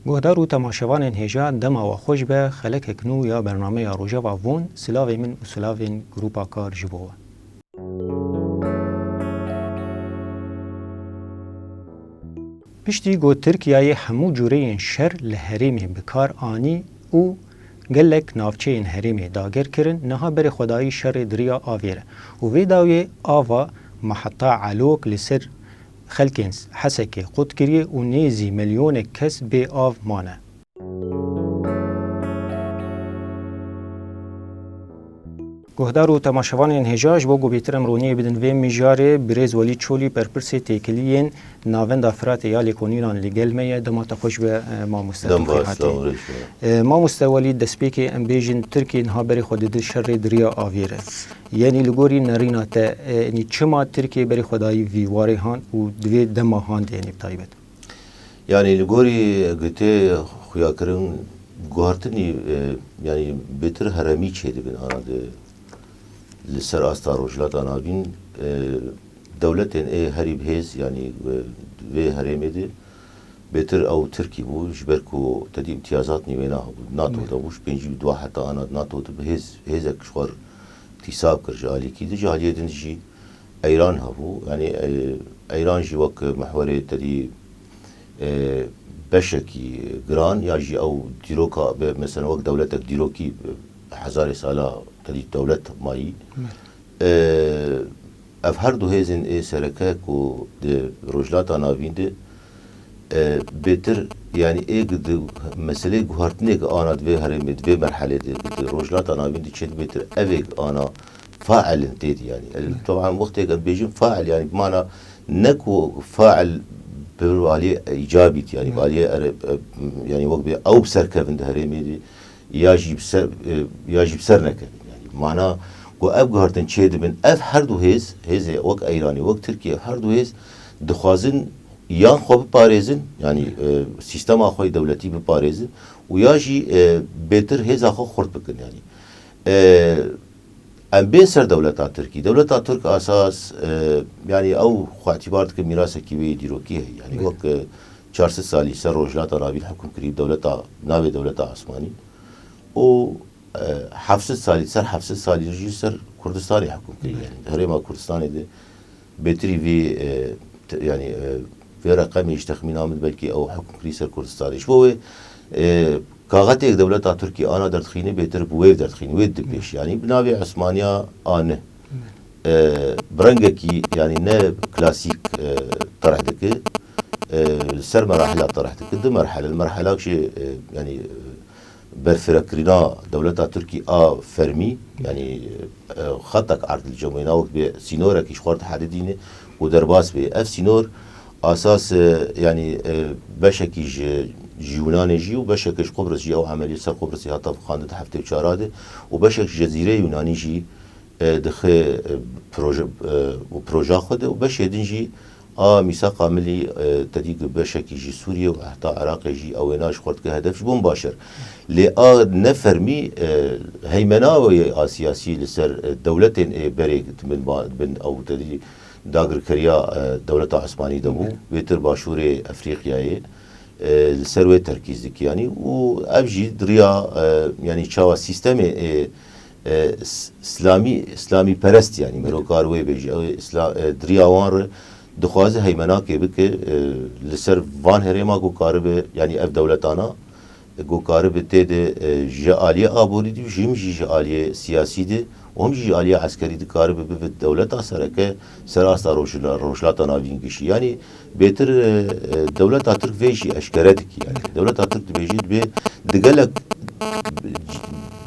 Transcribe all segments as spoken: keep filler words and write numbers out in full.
Guhdar û temaşevanên hêja, dema we xweş be, xelekek nû ya bernameya Rojava Von, silavê min û silavên Grupa Kar ji bo we. Piştî ku Tirkiyeyê hemû cûreyên şer li herêmê bi kar anî û gelek navçeyên herêmê dagir kirin, niha berê xwedayî şerê di riya avê re û vê dawiyê ava Meheta Elok li ser xelkên Hesekê qut kiriye û nêzî milyonek kes bê av mane. Guhdar û temaşevanên hêja, ji bo ku bêtir em roniyê bidin vê mijarê, birêz Welîd Çolî, berpirsê têkiliyên Navenda Firatê ya Lêkonînan li gel me ye. Dema te xweş be, e, mamoste. Dem baş, selaw, rêş be. E, mamoste Welîd, destpêkê em bêjin, Tirkiye niha berê xwe dide şerê di riya avê re. Yanî li gorî nerîna te, e, yanî çima Tirkiye berê xwe dayî vî warê han û di vê dema han de, yanî bi taybet? Yanî li gorî gotê xuyakirin, guhartinî, e, yanî bêtir herêmî çêdibin ana di, li ser asta Rojhilata Navîn, e, dewletên ê herî bi hêz, yanî, e, vê herêmê de bêtir ew Tirkî bû, ji ber ku tedî îmtiyazatnî wêna hebû, NATO de bû, ji pêncî û du heta ana NATO de bi hêz, hêzek ji xwe îktîsab kir ji alîkî de, ji aliyê din jî Eyran hebû. Yanî, e, Eyran jî wek mihwerê tedî, e, beşekî giran ya jî ew dîroka be, mesela wek dewletek dîrokî, e, hezarê sala tedî dewlet mayî. E, ev her du hêzên ê sereke ku di Rojhilata Navîn de, e, bêtir, yanî ê di meseleyê guhartinê ki ana di vê herêmê, di vê merhelê de, di Rojhilata Navîn de çêt bêtir, ev ê ana fail in tê de, yanî. El, taban wextê em bêjin fail, yanî bi mana ne ku fail bi aliyê îcabî, yanî bi aliyê ere-, e, yanî wek bê ew bi ser kevin di herêmê de, ya jî bi ser, e, ya jî bi ser nekevin. Yanî mana ku ev guhertin çê dibin, ev her du hêz, hêzê wek Eyranî, wek Tirkiye, her du hêz dixwazin yan xwe biparêzin, yanî, e, sîstema xwe yê dewletî biparêzin û ya jî, e, bêtir hêza xwe xurt bikin, yanî. E, em bên ser dewleta Tirkî. Dewleta Tirk asas, e, yanî ew xwe îtîbar dike mîrasekî wê yê dîrokî heye. Yanî wek, e, çar sed salî ser Rojhilata Navîn hukm kirî dewleta, navê dewleta Osmanî û, e, heft sed salî, ser heft sed salî jî ser Kurdistanê hukm kirî. Yanî di herêma Kurdistanê de bêtirî vî, e, te-, yanî, e, vê reqemê ji texmîna min belkî ew hukm kirî ser Kurdistanê. Ji bo wê, e, kaxetê dewleta Tirkî ana derdixîne bêtir bi wê derdixîne, wê dipêş. Yanî bi navê Osmaniya A ne. E, bi rengekî, yanî ne klasîk, e, terh dike, e, li ser merahila terh dike. Du merhele, merhela jî, e, yanî, e, berfirekirina dewleta Tirkî a fermî, yanî, e, xetek erd li cem wêna wek bê sînorekî ji xwe dihedidîne û derbas bê. Ev sînor asas, e, yanî, e, beşekî ji, ji Yûnanê jî û beşekî ji Qubris jî, ew emeliyê ser Qubrisê hate vixandin di heftê û çar de û beşek ji Cezîreyê Yûnanî jî, e, dixe, e, proje, e, û proja xwe de û beşê din jî a mîsaqa milî, e, tedî ku beşekî ji Sûriye û heta Iraqê jî ew wêna ji xwe dike hedef ji bo min baş e. Lê a ne fermî, e, heymena wê a siyasî li ser, e, dewletên ê berê di bin ba-, di bin ew tedî dagirkeriya, e, dewleta Osmanî de bû. Bêtir Başûrê Efrîqyayê, e, li ser wê terkîz dike, yanî, û ev jî di riya, e, yanî çawa sîstemê, e, e, s-, îslamî, îslamî perest, yanî, mirov kar wê bêje, ew îsla-, e, di riya wan re dixwaze heymenakê bike, e, li ser van herêma ku karibe, yanî ev dewletana, e, ku karibe tê de, e, ji aliyê aborî dî, jî jî ji aliyê siyasî de, û him jî ji aliyê eskerî dikaribe bibe dewleta sereke ser asta Rojhila-, Rojhilata Navîn gişî. Yanî bêtir, e, e, dewleta Tirk vê jî eşkere dikî. Yanî dewleta Tirk dibêjî, dibê digelek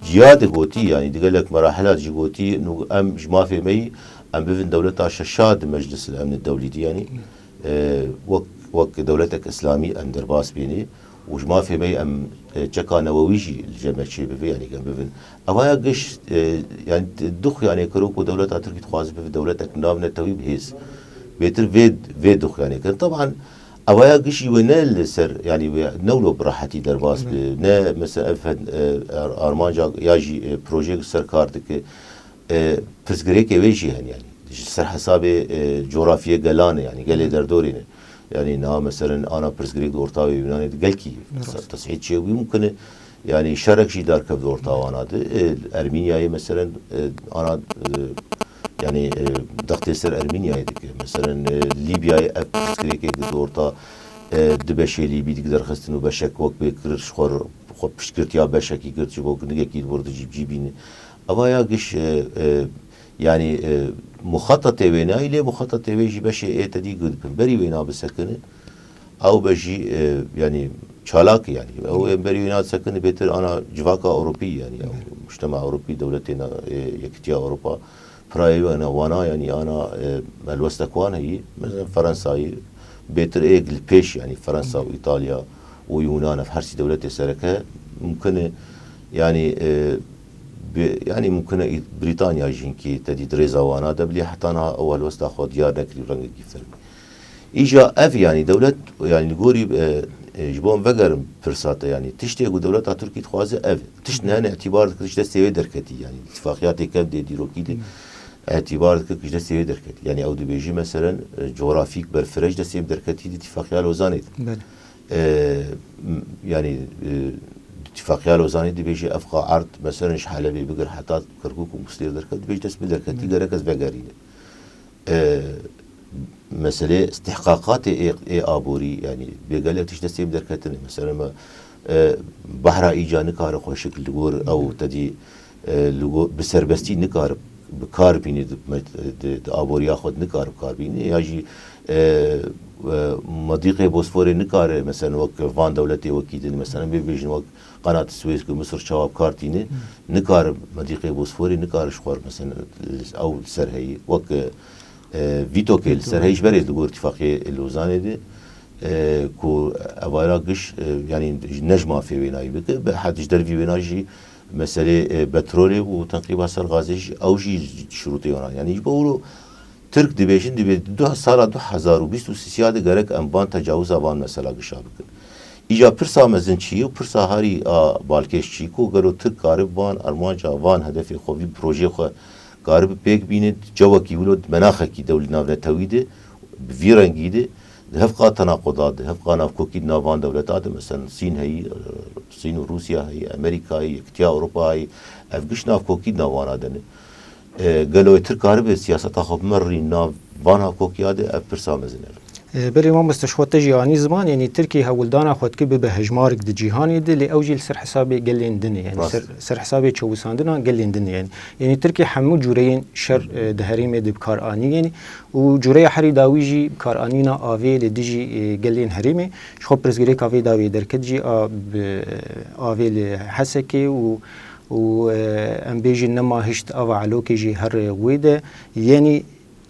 ciya de gotî, yanî digelek merahila jî gotî, nû em ji mafê me yî, em bivin dewleta şeşa di Meclis el Emnê Dewlî de, yanî, e, wek, wek dewletek îslamî em derbas bînî û ji mafê me yî em, e, çeka newewî jî li cem me çê bibe, yanî em bivin. Evaya giş, e, yanî du xuyanê kiro ku dewleta Tirkî dixwaze bibe dewletek navnetewî bi hêz. Bêtir vê, vê du xuyanê kirin. Teban, evaya giş jî wê ne li ser, yanî wê ne wilo bi rehetî derbas bi, ne mesela ev fen-, e, ar-, armanca ya jî, e, projeyek ser kar dike. E, pirsgirêkê wê jî hene, yanî. Ji ser hesabê, e, coğrafiyê gelan e, yanî gelê derdorê ne. Yanî niha meselen ana pirsgirêk di orta wê Yunanê de gelkî tes'îd çêbû mumkin e. Yanî şerek jî derkev di orta wana de. E, Ermînyayê meselen, e, ana, e, yanî, e, dextê ser Ermînyayê dike. Meselen, e, Lîbyayê ev pirsgirêkê di orta, e, di beşê Lîbî dik derxistin û beşek wek bê kir ji xwe, xwe piştgirtiya beşekî girt ji bo ku nigekî li wir di cîbcî bîne. Eva ya giş, e, e, yanî, e, muxatatê wê nayî, lê muxatatê wê jî beşê ê te dî ku di pimberî wê na bisekine, ew be jî, e, yanî çalak e, yanî ew ê berî wê na disekine bêtir ana civaka Ewropî, yanî ew mujtema Ewropî, dewletê na, e, Yekîtiya Ewropa, pirayê wê ana wana, yanî ana, e, helwestek wan heyî, mesela Ferensayî, bêtir êk li pêş, yanî Ferensa û Îtalya û Yûnan, ev her sî dewletê sereke, mumkin e, yanî, e, bi, yanî mumkin e Î-, Brîtanya jî hinkî te dî di rêza wana de, bilê heta niha ew helwesta xwe diyar nekirî rengekî fermî. Îja ev, yanî dewlet, yanî li gorî, e, e, ji bo em vegerin pirsa te, yanî tiştê ku dewleta Tirkî dixwaze ev e. Tişt nehene îtîbar dike ji destê wê derketî, yanî îtîfaqiya têkev dê dîrokî de îtîbar dike ji destê wê derketî. Yanî ew dibêjî meselen, e, coğrafîk berfireh ji destê wê derketî di îtîfaqiya Lozanê de. Belê. E, m-, yanî, e, îtîfaqiya Lozanê dibêjî ev qa erd, meselen ji Helebê bigir heta Kirkûk û Mûslê derket, dibêjî dest min derketî, gerek ez vegerînim. E, meselê istihqaqatê ê, ê aborî, yanî bê gelek tişt destê min derketine. Mesela me, e, behra îca nikare xweşik li gor ew te dî, e, li gor, bi serbestî nikare bi kar bîne, di, di, di aboriya xwe de nikare bi kar bîne, ya jî, e, e, Medîqê Bosforê nikare, mesela wek van dewletê wekî din, mesela bê bêjin wek Qenat Swêz ku Misir çawa bi kar tîne, nikare Medîqê Bosforê nikare ji xwe, mesela ew li ser heyî. Wek, e, e, vîtokê li ser heyî ji berê li gor îtîfaqiyê Lozanê de, e, ku evara giş, e, yanî ne ji mafê wênayî bike, bi hed ji dervî wêna jî meselê, e, petrolê û tenqîba ser gazê jî, ew jî şirûtê wana. Yanî ji bo wilo Tirk dibêjin, dibê du, sala du hezar û bîst û sê de gerek em van tecawiza van mesela gişa bikin. Îca pirsa mezin çi ye û pirsa herî a balkêş çi ye ku gelo Tirk karib van armanca, van hedefê xwe, vî projeyê xwe karib pêk bîne, cewekî wilo di menaxekî dewlî navnetewî de, bi vî rengî de, di hevqa tenaquda de, hevqa navkokî di nav van dewleta de, mesela Sîn heyî, Sîn û Rûsya heyî, Amerîka heyî, Yekîtiya Ewropa heyî, ev giş navkokî di nav wana de ne. E, gelo wê Tirk karibe siyaseta xwe bimerî nav van navkokiya de, ev pirsa mezin e. E, belê mamoste, ji xwe te jî anî ziman, yanî Tirkiye hewldana xwe dike bibe hejmarek di cîhanê de, lê ew jî li ser hesabê gelên din e, yanî Rast. ser, ser hesabê çewisandina gelên din e, yanî. Yanî Tirkiye hemû cûreyên şer, e, di herêmê de bi kar anî, yanî û cûreya herî dawî jî bi kar anîna avê li dijî, e, gelên herêmê. Ji xwe pirsgirêka vê dawê derket jî a bi, e, avê li Hesekê û û, e, em bêjin nema hişt ava Elokê jî her wê de. Yanî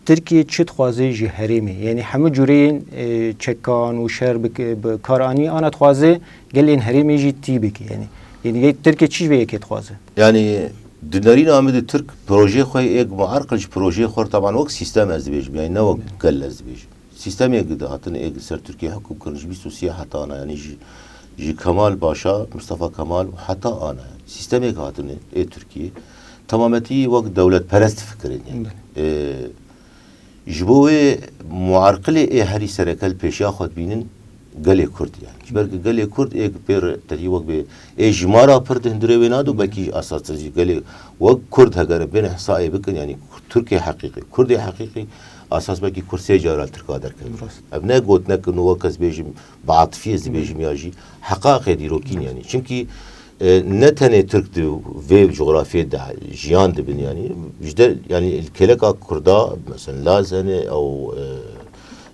Tirkiye çi dixwaze ji herêmê? Yanî hemû cûreyên, e, çekan û şer bi, bi kar anî ana dixwaze gelên herêmê jî tî bike. Yanî, yanî yê Tirkiye çi ji vê yekê dixwaze? Yanî di nerîna min de Tirk projeyê xwe yê êk muerqil ji projeyê xwe, teban wek sîstem ez dibêjim, yanî ne wek gel ez dibêjim. Sîstemê ku dihatin ê li ser Tirkiye hukm kirin ji bîst û sê heta ana, yanî ji, ji Kemal Paşa, Mustafa Kemal û heta ana, yanî sîstemê ku hatine ê Tirkiye temametî wek dewletperest difikirin, yanî. Belê. Ê, ji bo wê muerqilê ê herî sereke li pêşiya xwe dibînin gelê Kurd, yanî. Ji ber ku gelê Kurd ê ku pê re tevî wek bê ê jimara pir di hundirê wê nade û belkî esas jî gelê wek Kurd hegere bên hesayê bikin, yanî Tirkê heqîqî, Kurdê heqîqî, esas belkî Kurd sê cara Tirka derkeve. Rast. Ev ne gotinek in û wek ez bêjim, bi atifiyê ez dibêjim ya jî heqaqê dîrokîn, yanî. Çimkî, e, ne tenê Tirk di vê cografiyê de jiyan dibin, yanî. Ji de, yanî, li kêleka Kurda, mesela Laz hene, ew,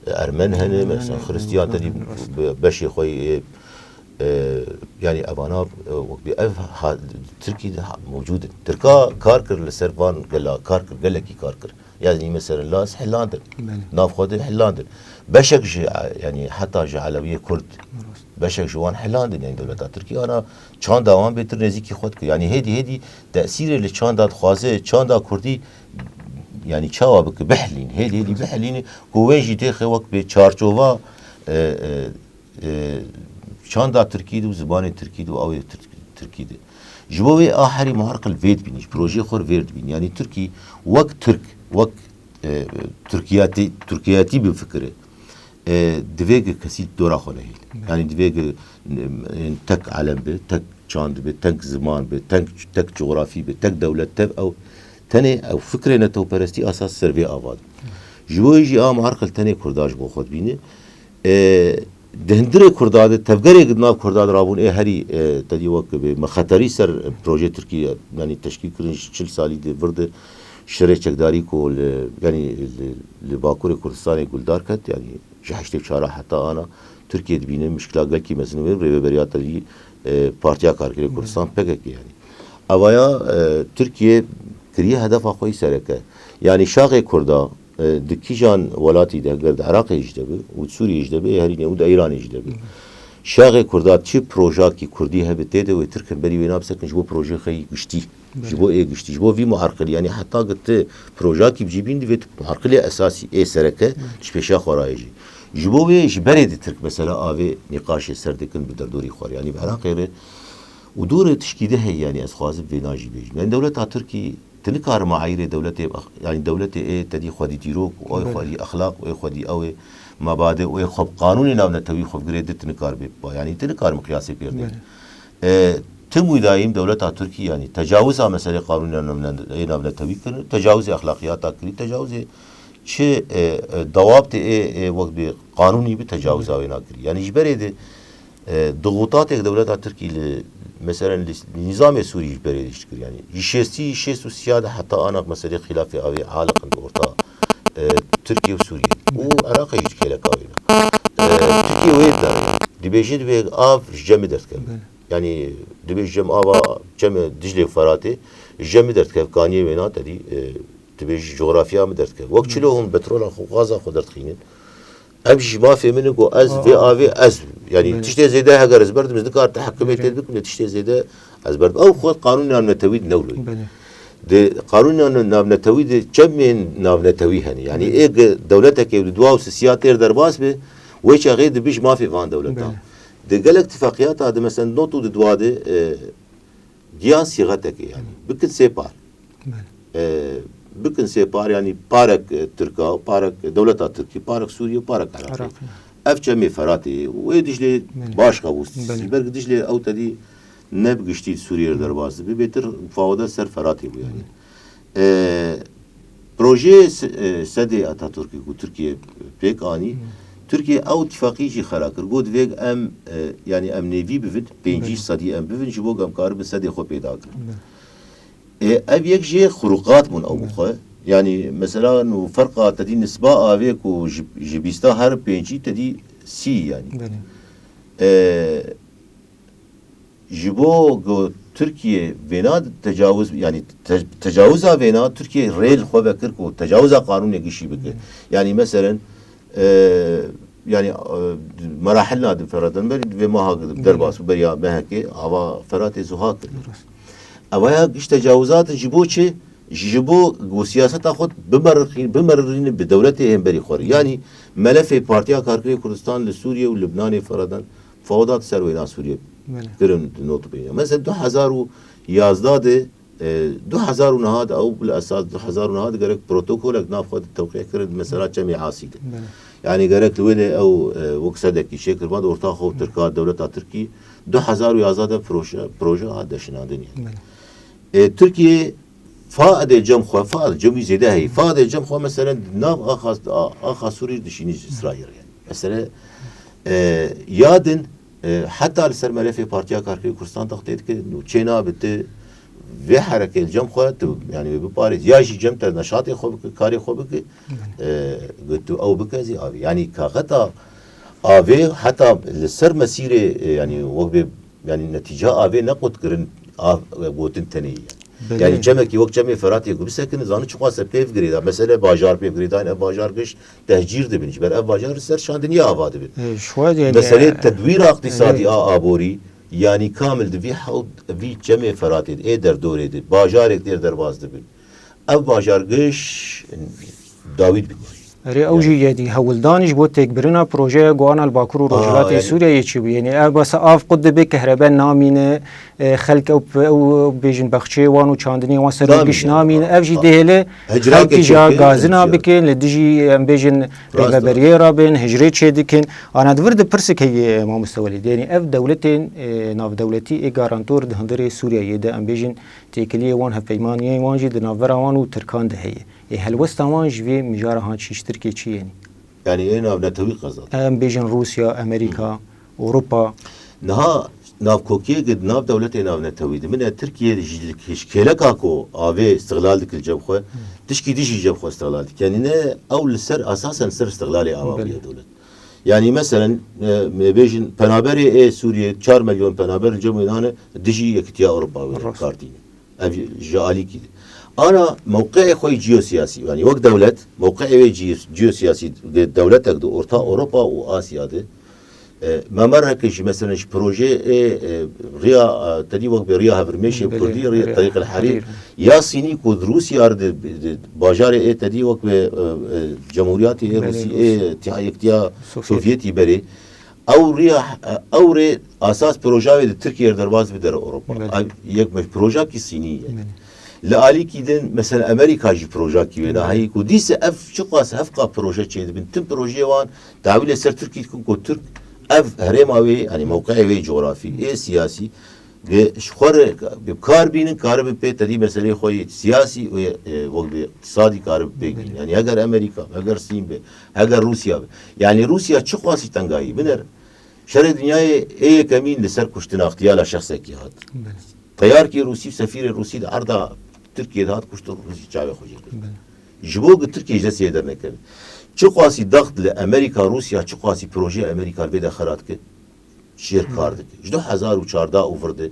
e, Ermen hene, Ermen mesela hene, Xiristiyan te dî rast. Be-, beşê xwe yê, e, yanî evana, e, wek bê ev ha-, Tirkî de ha-, mewcûd in. Tirka kar kir li ser van gela, kar kir, gelekî kar kir. Yanî mesela Laz hilandin. Belê. Nav xwe de hilandin. Beşek ji, yanî heta ji Elewiyê Kurd, Rast. beşek ji wan hilandin. Yanî dewleta Tirkî ana çanda wan bêtir nêzîkî xwe dike. Yanî hêdî hêdî tesîrê li çanda dixwaze, çanda Kurdî, yanî çawa bike, bihelîn. Hêdî hêdî bihelîne ku wê jî têxe wek bê çarçova, e, e, e, çanda Tirkî de û zimanê Tirkî de û awê Tirk-, Tirkî de. Ji bo wê a herî muherqil vê dibînî, ji projeyê xwe vê dibînî. Yanî Tirkî wek Tirk, wek e, Tirkiyetî, Tirkiyetî bifikire, e, divê ki kesî dora xwe nehêle. Yanî divê ki, e, tek elem be, tek çand be, tek ziman be, tek, tek coğrafî be, tek dewlet, tev ew, tenê ew fikrê netewperestî esas ser vê ava dibe. Ji bo jî a muerqil tenê Kurda ji bo xwe dibîne. E, di hundirê Kurda de, tevgerê di nav Kurda de rabûn, ê herî, e, te dî wek bê, me xeterî ser projê Tirkî, yanî teşkîl kirin ji çil salî de vir de şerê çekdarî ku li, yanî li, li Bakurê Kurdistanê guldar ket, yanî ji heştê çar heta ana Tirkiye dibîne mişkila gelkî mezin wê rêveberiya te dî, e, Partiya Karkerê Kurdistan, P K K yanî. Evaya, e, Tirkiye kiriye hedefa xwe yî sereke. Yanî şaxê Kurda, e, di kîjan welatî de, ger di Iraqê jî de be û di Sûriyê jî de be, ê herî ne û di Îranê jî de be. Şaxê Kurda çi projakî Kurdî hebe tê de wê Tirk hemberî wê nabisekin ji bo projê xwe yî giştî. Ji bo ê giştî, ji bo vî muerqilî, yanî heta ki tu projakî bi cî bîn divê tu muerqilê esasî ê sereke ji pêşa xwe rayê jî. Ji bo wê ji berê di Tirk mesela avê nîqaşê ser dikin bi derdorî xwe re. Yanî bi Iraqê re û dorê tişkî de heye, yanî ez xwazim vêna jî bêjim. Yanî dewleta Tirkî, tu nikare meayîrê dewletê, yanî dewletê ê te dî xwedî dîrok û ê xwedî exlaq û ê xwedî ew ê mebade û ê xwe bi qanûnê navnetewî xwe bigirê di tu nikare bê biba. Yanî tu nikare miqyasê pê re de. E, tim wî dayîm dewleta Tirkî, yanî tecawiza meselê qanûnê navne-, ê navnetewî kirin, tecawizê exlaqiyata kirî, tecawizê çi, e, e, dawabtê ê, ê wek bi qanûnî bi tecawiza wê nakirî. Yanî ji berê de, e, dixutatek dewleta Tirkî li, meselen li, li nîzamê Sûrî ji berê de ji dikir. Yanî ji şêstî, şêst û sîya de heta anak meselê xîlafê avê aliqin bi orta, e, Tirkiye û Sûriyê. Û Iraqê jî dikêleka wê ne. E, Tirkiye wê dibêje, dibê av ji cem min derdikeve. Yanî dibê ji cem ava, cem Diclê û Feratê ji cem min derdikeve, kaniyê wêna te dî, e, dibê ji coğrafya min derdikeve. Wek çilo hûn petrola xwe, gaza xwe derdixînin. Ev jî mafê min in ku ez vê avê ez, yanî tiştê zêde heger ez berdim, ez nikar tehekimê tê bikim, lê tiştê zêde ez berdim. Ew xwe qanûnê navnetewî di newloyî. Di qanûnê nav-, navnetewî de çemên navnetewî hene. Yanî ê ge-, dewletekê di dua û sisiya têr derbas be, wê çaxê dibe ji mafê van dewletan. Di gelek tifaqiyata de, meselen, not û di dua de, e, giya sîxetekê, yanî bikin sê par. E, bikin sê par, yanî parek, e, Tirka, parek, e, dewleta Tirkî, parek Sûriye, parek Iraqê. Ev çemê Feratê ye û ê Diclê baş qebûl. Ji ber Diclê ew te dî ne bi giştî Sûriye re derbas dibe, bêtir mufawede ser Feratê bû yanî. E, projeyê se-, e, sedê Ataturkê ku Tirkiye pêk anî, Tirkiye ew tifaqî jî xera kir. Got, divê em, e, yanî em nêvî bivin, pêncî sedî em bivin, ji bo ku em karibin sedê xwe pêda kirin. E, ev yek jê xuruqat bûn ew bi xwe. Yanî mesela nû ferqa te dî nisba avê ku ji, ji bîsta her pêncî te dî sî yanî. E, ji bo ku Tirkiye vêna tecawuz, yanî te-, tecawiza vêna Tirkiye rê li xwe vekir ku tecawiza qanûnê gişî bike. Yanî meselen, e, yanî, e, merahil nadin Feratê, berî vê maha derbas û beriya mehekê ava Feratê zuha kir. Ewa ya giş tecawizat in ji bo çi? Ji bo ku siyaseta xwe bimerixî-, bimerirînin bi dewletê hemberî xwe re. Yanî melefê Partiya Karkerê Kurdistan li Sûriye û Libnanê Feratê, fawdat ser wêna Sûriye kirin di not û pênc. Mesela du hezar û yazdeh de, e, du hezar û neh de ew bil esas du hezar û neh de gerek protokolek nav xwe de tewqî kirin, mesela Çemê Asî de. Yanî gerek li wê de ew, e, wek sedekî çêkir, va di orta xwe û Tirka, dewleta Tirkî du hezar û yazdeh de proje, proje hat deşinandin yanî. E, Tirkiye Faedê cem xwe, faed cem wî zêde heye. Faedê cem xwe, meselen, di nav axa, a-, axa Sûrî dişînî ji Îsraîl re. Mesele, e, ya din, e, heta li ser melefê Partiya Karkerê Kurdistan textê dike, nû çê nabe tu vê herekê li cem xwe, tu, yanî, wê biparêz. Ya jî cem te neşatê xwe bike, karê xwe bike, e, got tu ew bike zî avê. Yanî, kaxeta avê heta li ser mesîrê, e, yanî, wek bê Yanî netîca avê ne qutkirin, av, e, gotin tenê ye. Belê. Yanî çemekî wek çemê Feratê ku bisekine, zanin çiqas e pêv girêda. Mesele bajar pêv girêdayîn, ev bajar giş tehcîr dibin. Ji ber ev bajar li ser şandiniya ava dibin. E, ji xwe de yanî, Meselê e, tedwîra iqtîsadî e, a aborî, yanî kamil di vî hewd, vî çemê Feratê de, ê derdorê de, bajarek têr derbas dibin. Ev bajar giş dawî dibin. Erê, ew jî, yanî, hewldanî ji bo têkbirina projeya ku ana li Bakur û Rojhilatê Sûriyeyê çêbû. Yanî ev bes av qut dibe, kehrebe namîne, e, xelk ew, ew bêjin bexçeyê wan û çandinê wan ser û giş namîne. Ev jî dihêle xelkî jî gazina bikin, li dijî, em bêjin, rêveberiyê re bin, hicrê çêdikin. Ana di vir de pirsek heye, mamoste Welîd. Yanî ev dewletên, e, navdewletî ê garantor di hundirê Sûriyeyê de, em bêjin, têkiliyê wan, hevpeymaniyên wan jî di navbera wan û Tirkan de heye. Ê helwesta wan ji vê mijara han çî ji Tirkiyê çi yenî? Yanî ê navnetewî qezan. Em bêjin Rûsya, Amerîka, Ewropa. Niha navkokiyê di nav dewletê navnetewî de bine, Tirkiye ji, ji kêleka ku avê îstiqlal dike li cem xwe, tişkî dî jî cem xwe îstiqlal dike. Yanî ne ew li ser, esasen li ser îstiqlalê ava bûye dewlet. Yanî meselen, e, me bêjin penaberê ê Sûriyê, çar milyon penaber li cem wê nane, dijî Yekîtiya Ewropa wê kartîne. Ev ji alîkî de. Ana mewqeyê xwe yê ciyosiyasî, yanî wek dewlet, mewqeyê wê ciyos-, ciyosiyasî de dewletek di orta Ewropa û Asya de, e, me mereke jî, meselen, ji projeyê, e, riya, e, tedî wek bi riya Hevrmêşê bi Kurdî, riya Terîq el Herîr, ya Sînî ku di Rûsya re di, di bajarê ê tedî wek bi, e, e, Cemhuriyatê ê Rûsî, ê Îtîha-, Yekîtiya Sovyetî berê, Ew riya, ew rê asas proja wê di Tirkiye re derbas bide re Ewropa. Belê. Ev yek me projakî Sînî ye. Belê. Li alîkî din, mesela Amerîka jî projakî wê naheyî ku dîse ev çiqas hevqa proje çêdibin. Tim projeyê wan dawî li ser Tirkî dikin ku Tirk ev herêma wê, yanî mewqeyê wê cografî, ê siyasî, Bi, ji xwe re bi kar bînin, karibin pê tedî meseleyê xwe yê siyasî û yê, e, wek bi îqtisadî karibin pê bînin. Belê. Yanî heger Amerîka be, heger Sîn be, heger Rûsya be. Yanî Rûsya çi qasî tengayî biner, şerê dinyayê ê yekemîn li ser kuştina îxtiyala şexsekî hat. Belê. Teyarkê Rûsî û sefîrê Rûsî di erda Tirkiyê de hat kuştin, Rûsî çavê xwe jê kir. Belê. Ji bo ku Tirkiye ji destê dernekeve. Çi qasî daxt li Amerîka, Rûsya, çi qasî projeyê Amerîka li vê de xera dike. Şêr kar dike. Ji du hezar û çardeh û vir de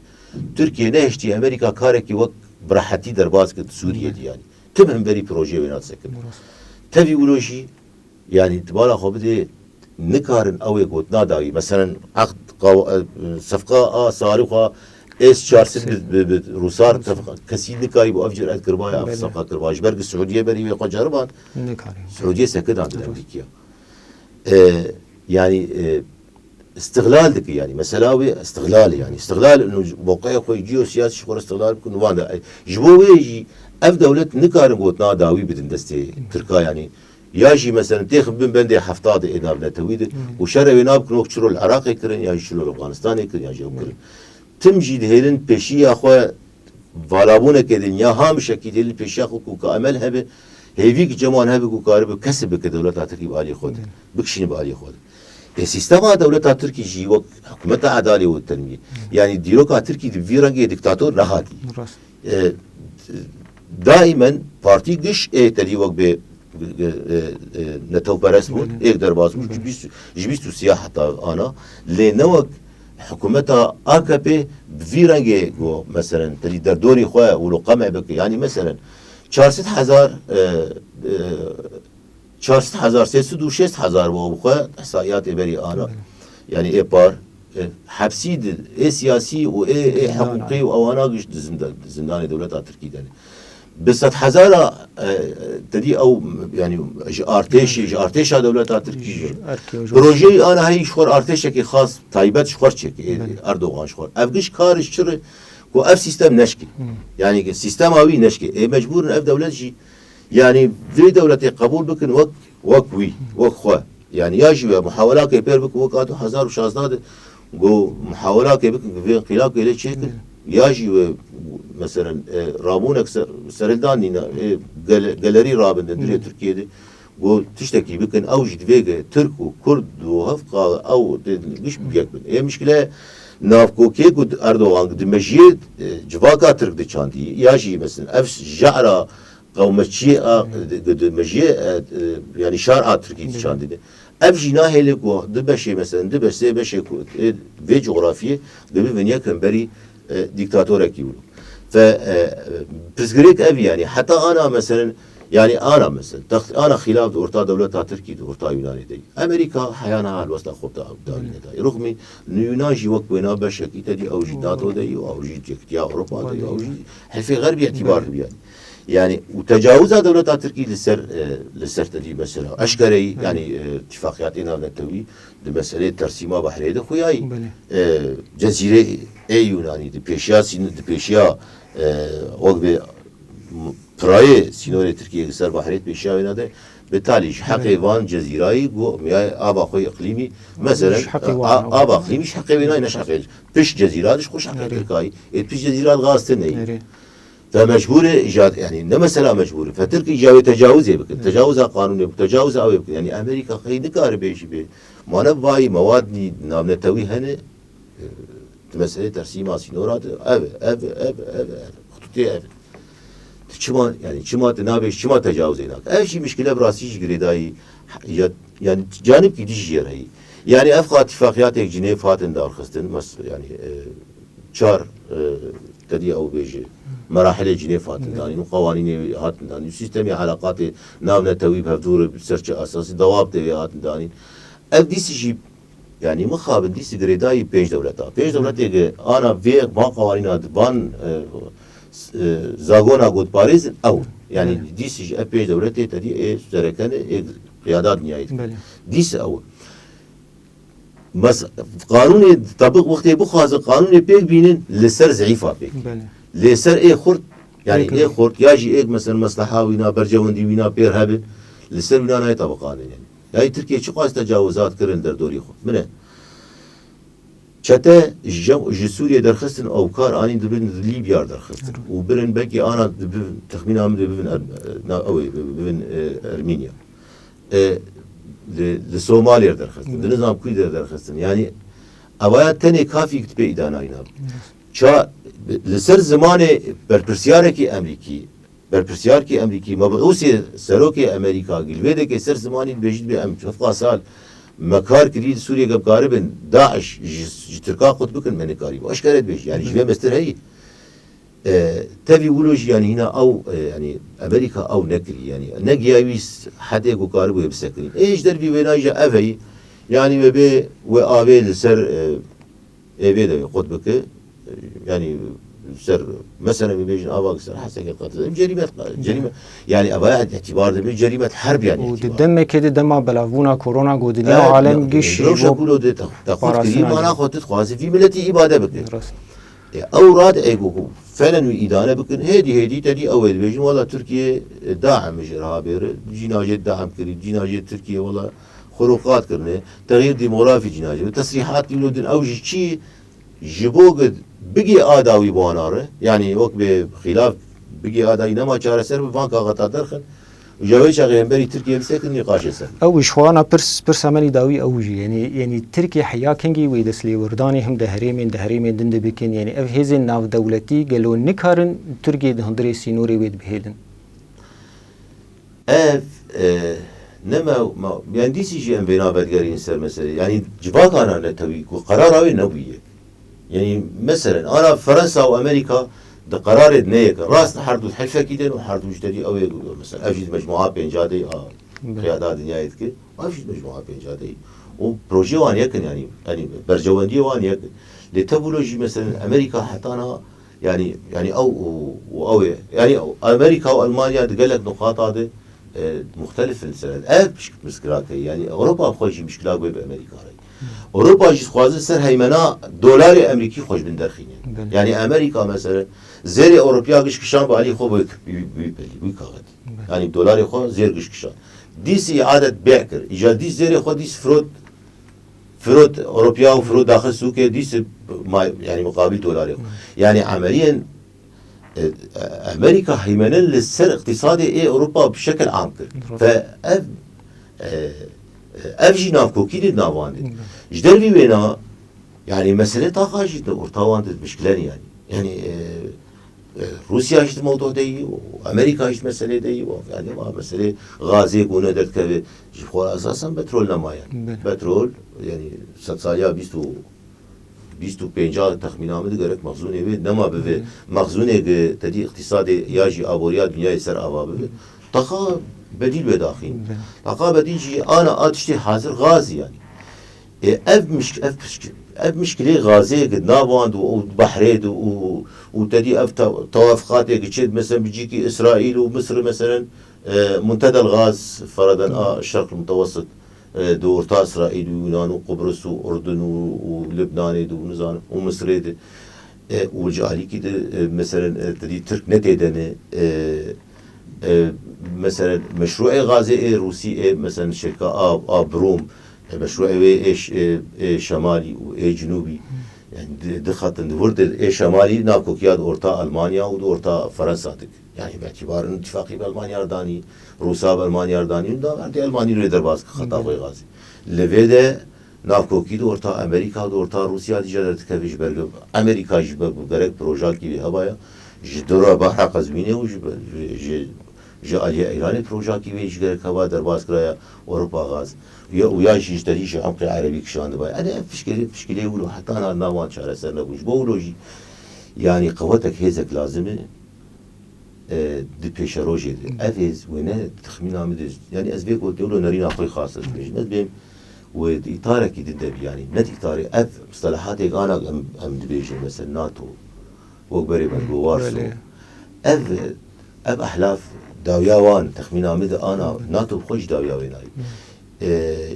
Tirkiye nehiştiye Amerîka karekî wek bi rehetî derbas kir di Sûriyê de yanî. Tim hemberî projeyê wê nat sekin. Rast. Tevî wilo jî, yanî, di bala xwe bidê, nikarin ew ê gotina dawî. Meselen, eqd qaw-, e, sefqa a sarîxa S çar sed bi, bi, bi Rûsar, sefqa, kesî nikarî bû ev cüret kiribaya, ev sefqa kiribaya. Ji ber ku Siûdiye berî wê xwe ceriband, Siûdiye sekidan di Amerîkiya. E, yanî, e, Îstiqlal dike, yanî mesela wê îstiqlal e, yanî îstiqlal, û mewqeyê xwe yê ciyosiyasî ji xwe re îstiqlal bikin û van de, ji bo wê jî ev dewlet nikarin gotina dawî bidin destê Tirka, yanî ya jî mesela têxin bin bendê hefta de ê navnetewî de û şerê wê nabikin wek çilo li Iraqê kirin ya jî çilo li Afganistanê kirin ya jî ew kirin. Tim jî dihêlin pêşiya xwe valabûnekê din ya hamişekî dihêlin pêşiya xwe ku ka emel hebe, hêvî ki cem wan hebe ku karibe kesib bike dewleta Tirkî bi alî xwe de, bikişîne bi alî xwe de. Ê sîstema dewleta Tirkî jî wek hikûmeta edalê û tenmiyê. Yanî dîroka Tirkî di vî rengê dîktator nehatî. Rast. E, daimen partî giş ê tedî wek bê, e, e, netewperest bûn, êk derbas bûn, ji bîst, ji bîst û sê heta ana. Lê ne wek hikûmeta A K P bi vî rengê ku, meselen, tedî derdorî xwe wilo qeme bike. Yanî, meselen, çar sed hezar, e, e, çar sed hezar, sê sed û şêst hezar bû bi xwe ihsaiyatê berî ana. Belê. Yanî ê par, e, hepsî di, ê siyasî û ê, ê Zindan. Hiqûqî û ewana giş di zinda-, di zindanê dewleta Tirkî de ne. Bi sed hezara, e, tedî ew, yanî ji artêşê, ji artêşa dewleta Tirkî ji erkê û ji projeyê ana heyî ji xwe artêşekê xas taybet ji xwe çêke, ê Belê. Erdogan ji xwe. Ev giş kar ji çi re ku ev sîstem neşkê. Hı. Yanî ki sîstema wî neşkê. Ê mecbûr in ev dewlet jî Yanî vê dewletê qebûl bikin wek, wek wî, wek xwe. Yanî ya jî we muhawelakê pêr bikin wek a du hezar û şazdeh de got muhawelakê bikin ku vê înqilabkê lê çêkin. Ya jî we meselen, e, rabûnek ser, serhildan nîne, e, gele-, gelerî rabin di dilê Tirkiyê de. Got tiştekî bikin, ew jî divê ke Tirk û Kurd û hevqa ew tê giş bi yek bin. Ê mişkile navkokê ku Erdogan di mejiyê, e, civaka Tirk diçandî, ya jî meselen ev je'ra qewmeçiyê a, di, di, di mejiyê, e, e, yanî şar a Tirkî diçandine. Ev jî nahêle ku du beşê, meselen, du beş, sê beşê ku, e, vê cografiyê dibivin yek hemberî, e, dîktatorekî wilo. Ve, e, pirsgirêk ev, yanî heta ana, meselen, yanî ana, meselen, text-, ana xîlaf di orta dewleta Tirkî, di orta Yunanê de. Amerîka heyana helwesta xwe da, dawî nedayê. Ruxmî, Yunan jî wek wêna beşekî te dî ew jî nato de yî, ew jî Yekîtiya Ewropa de yî, ew jî Helfê Xerbî îtibar dibiyanî. Yani û tecawiza dewleta Tirkî li ser, e, li ser tedî mesela eşkereyî, Belê. yani, e, tifaqiyatê navnetewî di meselê tersîma behrê de xuyayî. Belê. E, Cezîreyê Yunanî di pêşiya sîn-, di pêşiya, e, wek bi m-, pirayê sînorê Tirkiyê li ser behrê di pêşiya wêna de bi talî ji heqê Belê. van cezîrayî got, miyayê ava xwe yê iqlîmî, meselen, Ji heqê wan a-, ava iqlîmî ji heqê wênayî, ne ji heqê, pişt cezîra de ji xwe ji heqê Erê. Tirkayî. Ê pişt cezîra di gaztin neyî. Erê. Te mecbûr e îca, yani ne mesela mecbûr e. Fetir ki îca wê tecawizê bikin. Evet. Tecawiza qanûnê, bu tecawiza ew ê bikin. Yani Amerîka xey nikare bêjî bê. Mane vayî mewad nî navnetewî hene, e, di meselê tersîma sînora de, ev e, ev e, ev e, ev e, ev e. Xututê ev e. Tu çima, yani çima tu nabêj, çima tecawizê nake? Ev jî mişkile bi rastî jî girêdayî, ya, yani canibkî dî jî yer heyî. Yani ev xwe tifaqiyatêk Cinêv hatin darxistin, mes-, yani, e, çar, e, tedî ew bêje, merahilê Cinêv hatin Evet. danîn û qewanînê wê hatin danîn û sîstemê eleqatê navnetewî bi hevdû re bi ser çi esasî dewab tê wê hatin danîn. Ev dîsî jî, yani mixabin dîsî girêdayî pênc dewleta. Pênc dewletê ki ana vê van qewanîna di van, e, s-, e, zagona got parêzin ew. Yani Evet. dîsî jî ev pênc dewletê tedî ê sereke ne, ê qiyada dinyayê dikin. Belê. Dîsî ew. Mes-, qanûnê tebiq wextê bixwazin qanûnê pêk bînin, li ser zeîfa pêk. Belê. Lê ser ê xurt, yani Pêk ê bînin. xurt, ya jî êk mesela mesleha wîna, bercewendî wîna pêr hebin, li ser wîna nayê tebiqanin yani. Yani Tirkiye çiqas tecawizat kirin derdorî xwe. Min e. Çete ji, ji Sûriyê derxistin ew kar anîn dibin Lîbya derxistin. Û birin belkî ana dibin, texmîna min dibin Er-, na, ew ê, bibin, e, Ermînya. E, li, li Somaliyê derxistin, di nizam ku der derxistin. Yani, evaya tenê kafî tu pê îdana îna. Ça, li ser zimanê berpirsiyarekî Emerîkî, berpirsiyarkî Emerîkî, mebûsê serokê Emerîka, gilvêdekê ser zimanî dibêjî dibê em hevqa sal me kar kirî li Sûriyê, em karibin DAIŞ ji, ji Tirka qut bikin, me nikarî. Eşkere dibêjî, yani ji vê mestir heyî. E, tevî wilo jî, yani hîna ew, e, yani Amerîka ew nekirî, yani negiya wî s-, hedê ku karibû wê bisekinî. Ê ji dervî wêna jî ev heyî, yani we bê we avê li ser, e, ê vê de qut bike, e, yani ser, mesela, wê bêjin ava ser Hesekê qet, cerîmet, cerîme, yani eva îtibar dibe, cerîmet herb yani Û di îtibar. demekê de dema belavbûna korona got dinya Evet, alem ne-, giş ji rewşa bo ku lo de te-, te qut kirî, parastina mana jî. xwe tu dixwazî vî miletî îbade bike. Rast. E, ew rad ê ku, ku felen wî îdane bikin, hêdî hêdî te dî ew ê dibêjin, wela Tirkiye, e, daim ji reha bêre, cîna jê daim kirî, cîna jê Tirkiye, wela xuruqat kirine, texyîr demografî cîna jê, tesrîhat kî din ew jî çi, ji bo ku bigê ada wî bi wana re, yani wek bê xîlaf bigê ada wî nema çareser bi van kaxeta derxin, Ji wê çaxê hemberî Tirkiye bisekin nîqaşê ser. Ew ji xwe ana pirs, pirsa me nî dawî ew jî. Yanî, yanî Tirkiye heya kengî wê dest lê wir danê him di herêmên, di herêmên din de bikin. Yanî ev hêzên navdewletî gelo nikarin Tirkiye di hundirê sînorê wê dibihêlin? Ev, e, ne me, me, yani dîsî jî em vêna vedigerîn ser meselê. Yani civakana netewî ku qerara wê nebûye. Yani, meselen, ana Fransa û Amerîka di qerarê de neyek in. Rast, her du helfekî de ne û her du ji te dî ew ê, mesela, ev jî di mecmua pênca de a Belê. qiyada dinyayê dike. Ev jî di mecmua pênca de. Û projeyê wan yek in, yani, yani, berjewendiyê wan yek in. Lê tevî lo jî, meselen, Amerîka heta niha, yani, yani, ew û, û ew ê. Yani, Amerîka û Almanya di gelek nuqata de e, muxtelif in ser. Ev pişk pirsgirêk e. Yani Ewropa xwe jî mişkila wê bi Amerîka re. Ewropa jî dixwaze ser heymena dolarê Amerîkî xwe ji bin derxîne. Belê. Yani Amerîka mesela zêrê Ewropiya giş kişan bi alî xwe bi, bi, bi pelî, bi kaxet. Belê. Yani dolarê xwe zêr giş kişan. Dîs îadet bê kir. Îca dîs zêrê xwe dîs firot, firot Ewropiya û firot daxil sûkê dîs ma-, yani muqabil dolarê xwe. Hı. Yani emeliyen E, Amerîka heymene li ser îqtîsadê ê Ewropa bi şekil am kir. Rast. Fe ev, e, ev jî navkokî de di nav wan de. Hı. Ji dervî wêna, yani mesele taxa jî di orta wan de mişkile ne yani. Yani, e, e, Rûsya jî di mewduh de yî û Amerîka jî di meselê de yî û yani va meselê gazê ku ne derdikeve ji xwe esasen petrol nemaye. Belê. Petrol, yani sedsaliya bîst û bîst û pênca texmîna min digerek mexzûnê wê nema bibe. Hı. Mexzûnê ki tedî îqtîsadê ya jî aboriya dinyayê ser ava bibe. Taxa bedîl wê daxîn. Hı. Taxa bedîl jî ana a tiştê hazir gazî yani. E, ev mişk-, ev pişk-, Ev mişkilê gazê ki navand û, û behrê de û, û tedî ev te-, tewafiqatê ki çêt, mesela bi cîkî Îsraîl û Misir, mesela, e, Muntedel Gaz, feradan a Şerq Mutewesit, e, di orta Îsraîl û Yunan û Qubris û Urdun û, û Libnanê de û nizanim û Misirê de, e, û ji alîkî de, e, mesela, e, tedî Tirk ne têdene, e, e, mesela meşruê gazê ê Rûsî ê, mesela şirka a, a Brom, e, meşruê wê ê ş-, ê, ê şemalî û ê cinûbî, yani di, di xetin di wir de ê şemalî nakokiya di orta Almanya û di orta Fransa dik. Yani bi îtibar in îtifaqî bi Almanya danî, Rûsa bi Almanya danî, û da erdê Almanî rê derbas ki xeta xwe gazê. Li vê de navkokî di orta Amerîka, di orta Rûsya dî jê derdikeve ji ber Amerîka jî be gerek projakî wê hebaya. Ji dora Bahra Qezwînê û ji, ji, ji aliyê Îranê projakî wê ji gerek heba derbas kiraya Ewropa gaz. Ya, û ya jî ji tedî ji emqê erebî kişandiba. Ene ev fişkilê, fişkilê wilo heta na-, nawan çareser nebû. Ji bo wilo jî, yani qewetek hêzek lazim e, e, di pêşerojê de. Ev hêz wêne texmîna min de, yani ez vê gotê wilo nerîna xwe xas ez dibêjim. Ez bêm wê di îtarekî din de bî, yani ne di îtarê, ev mustelehatêk ana em, em dibêjin, mesela NATO, wek berê me digo Warso. Belê. Ev, ev ehlaf dawiya wan, texmîna min de ana NATO bi xwe jî dawiya wê nayê. E,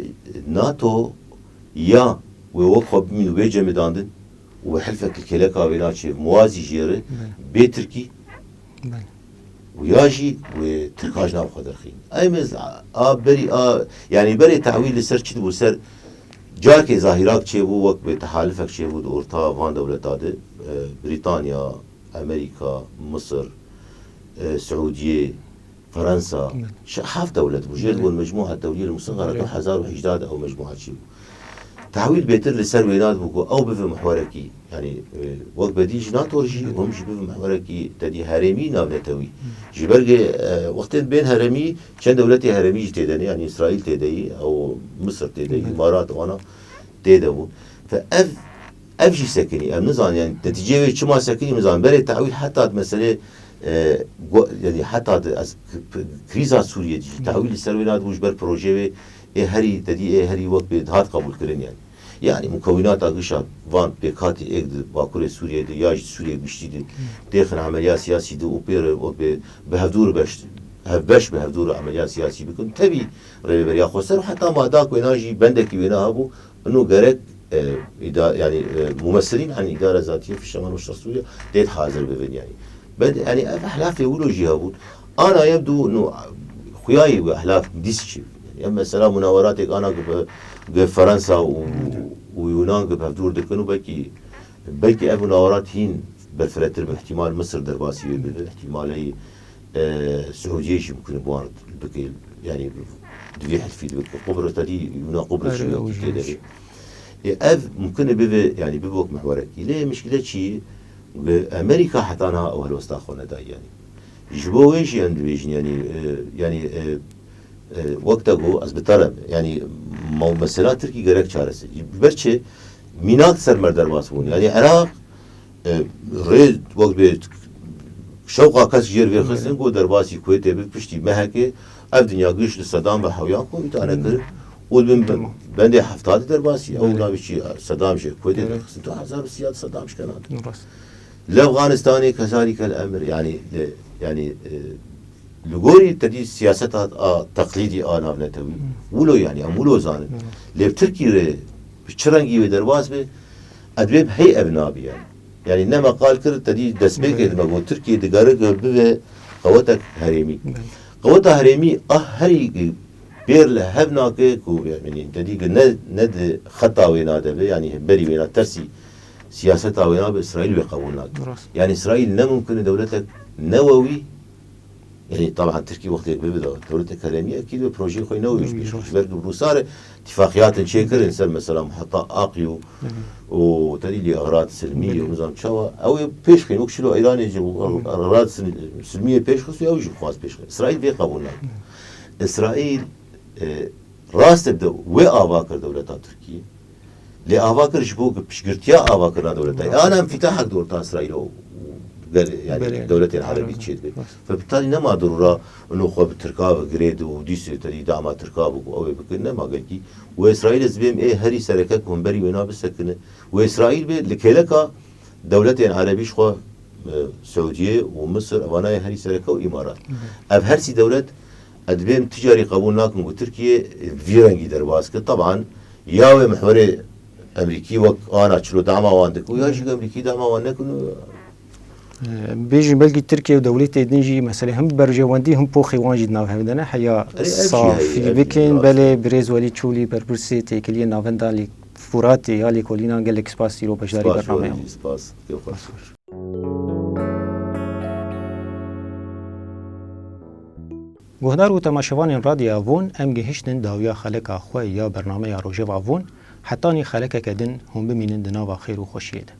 NATO ya wê wek xwe bimîn û bê cemidandin û wê helfek li kêleka wê naçê muwazî jê re bê Tirkî û ya jî wê Tirka ji nav xwe derxîn. Em ez a, a berî a, yani berê tehwîl li ser çi dibû, ser carkê zahîrak çêbû, wek bê tehalifek çêbû di orta van dewleta de, e, Brîtanya, Amerîka, Misir, e, Siûdiyê, Fransa, şi-, heft dewlet bû. Jê dibûn Mecmuha Dewliyê li Musaxara du hezar û hejdeh de ew mecmuha çêbû. Tehwîl bêtir li ser wêna dibû ku ew bive mihwerekî. Yani, e, wek bedîl ji NATO jî, hûn jî bive mihwerekî tedî herêmî navnetewî. Ji ber ku, e, wextên bên herêmî, çend dewletê herêmî jî têde ne, yani Îsraîl têde yî, ew Misir têde yî, Îmarat, wana têde bû. Fe ev, ev jî sekinî, em nizanin, yani netîceyê wê çima sekinî, nizanin. Berê tehwîl heta di meselê, e, go-, yani heta di ez k-, p-, krîza Sûriyê jî, tehwîl li ser wê nadibû ji ber projeyê wê ê herî, tedî ê herî wek bê dihat qebûlkirin yani. Yani mukewînata gişa van pêkhatî êk di Bakurê Sûriyê de ya jî Sûriyê giştî de têxin emeliya siyasî de û pê re wek bê bi hevdûr beş, hevbeş bi hevdûr emeliya siyasî bikin. Tevî rêveberiya xweser û heta ma da ku wêna jî bendekî wêna hebû, ino gerek, e, îda-, yani, e, mumessilîn an îdare zatiye fi Şemal û Şer Sûriye têt hazir bibin yani. Bed, yani ev ehlafê wilo jî hebûn. Ana yev du, no, xuyayê wê ehlaf dîs çi? Yani ev mesela munaweratek ana ku bi, bi Fransa û, û Yunan ku bi hevdûr dikin û belkî, belkî ev munawerat hîn berfiretir bi ihtimal Misir derbasî wê bibe, ihtimalê, e, Siûdiyê jî mumkin bi wan bike, yani di vî helfî de bike. Qubris tedî, Yunan Qubris jî wekî tê de. E, ev mumkin e bibe, yani bibe wek mihwerekî. Lê mişkile çi? Bi Amerîka heta niha ew helwesta xwe nedayî yani. Ji bo wê jî em dibêjin yani, e, yani, e, e, wek te got ez bi te re me. Yani ma-, mesela Tirkî gerek çareser. Ji ber çi? Mînak ser me derbas bûn. Yani Iraq, e, rê wek bê şewqa kes jêr vê xistin ku derbasî Kuwêtê bi piştî mehekê ev dinya giş li Sedam ve hewyan ku îdare kirin û bin bendê heftadî derbasî ew navê çi Sedam jê Kuwêtê derxistin tu hezar û siyad Sedam ji kenandin. Li Efganistanê kezalîke el emir, yani, e, yani, e, li gorî tedî siyaseta a teqlîdî a navnetewî. Wilo yani, em wilo zanin. Lê bi Tirkî re bi çi rengî wê derbas be, ez dibêm hey ev nabî yani. Yani ne me qal kir, tedî destpêkê dime got, Tirkî digere ku bibe qewetek herêmî. Qeweta herêmî a herî pêr li hev nake ku, yani tedî ku ne, ne di xeta wê nade be, yani berî wê na tersî siyaseta wê nabe, Îsraîl wê qebûl nake. Yani Îsraîl ne mumkin e dewletek newewî, yani taban Tirkî wextê bibe de dewletek herêmî, ekîd wê projeyê xwe newewî jî pêş bike. Ji ber ku Rûsa re îtîfaqiyatin çêkirin ser mesela muheta Aqî û, û tedî lê exrad silmî û nizam çawa. Ew ê pêş xin, wek çilo Îranê jî exrad sil-, silmiyê pêş xist û ew jî xwaz pêş xin. Îsraîl vê qebûl nake. Îsraîl, e, rast e bi de wê ava kir dewleta Tirkiyê. Lê ava kir ji bo piştgirtiya avakirina dewleta. Ana enfîtahek di orta Îsraîl û, û Ger yani Belê. dewletên Erebî Erebî. çêdibe. Baş. Fe bi tanî nema dirûra ino xwe bi Tirka ve girêd û dîsê te dî dama Tirka bû ku ew ê bikin, nema gelkî. Û Îsraîl ez bêm ê herî sereke ku hûn berî wêna bisekine. Û Îsraîl bê li kêleka dewletên Erebî ji xwe, e, Siûdiyê û Misir, evana yê herî sereke û Îmarat. Hı hı. Ev her sî dewlet ez dibêm ticarî qebûl nakin ku Tirkiye vî rengî derbas kir. Taban ya wê mihwerê Emerîkî wek ana çilo dama wan dikin û ya jî Emerîkî dama wan nekin û Bêjin belkî Tirkiye û dewletê din jî meselê him berjewendî him poxê wan jî di nav hev de ne. Heya Erê, ev jî heye, safî ev jî bikin, rast belê e. Birêz Welî Çolî berpirsê têkiliyê navenda li Furatê ya lêkolînan gelek spas îro beşdarî Spas, bernameya. Spas, kêf xweş. Guhdar û temaşevanên Radyoya Von, em gihiştin dawiya xeleka xwe ya bernameya Rojeva Von, hetanî xelekeke din hûn bimînin di nava xêr û xweşiyê de.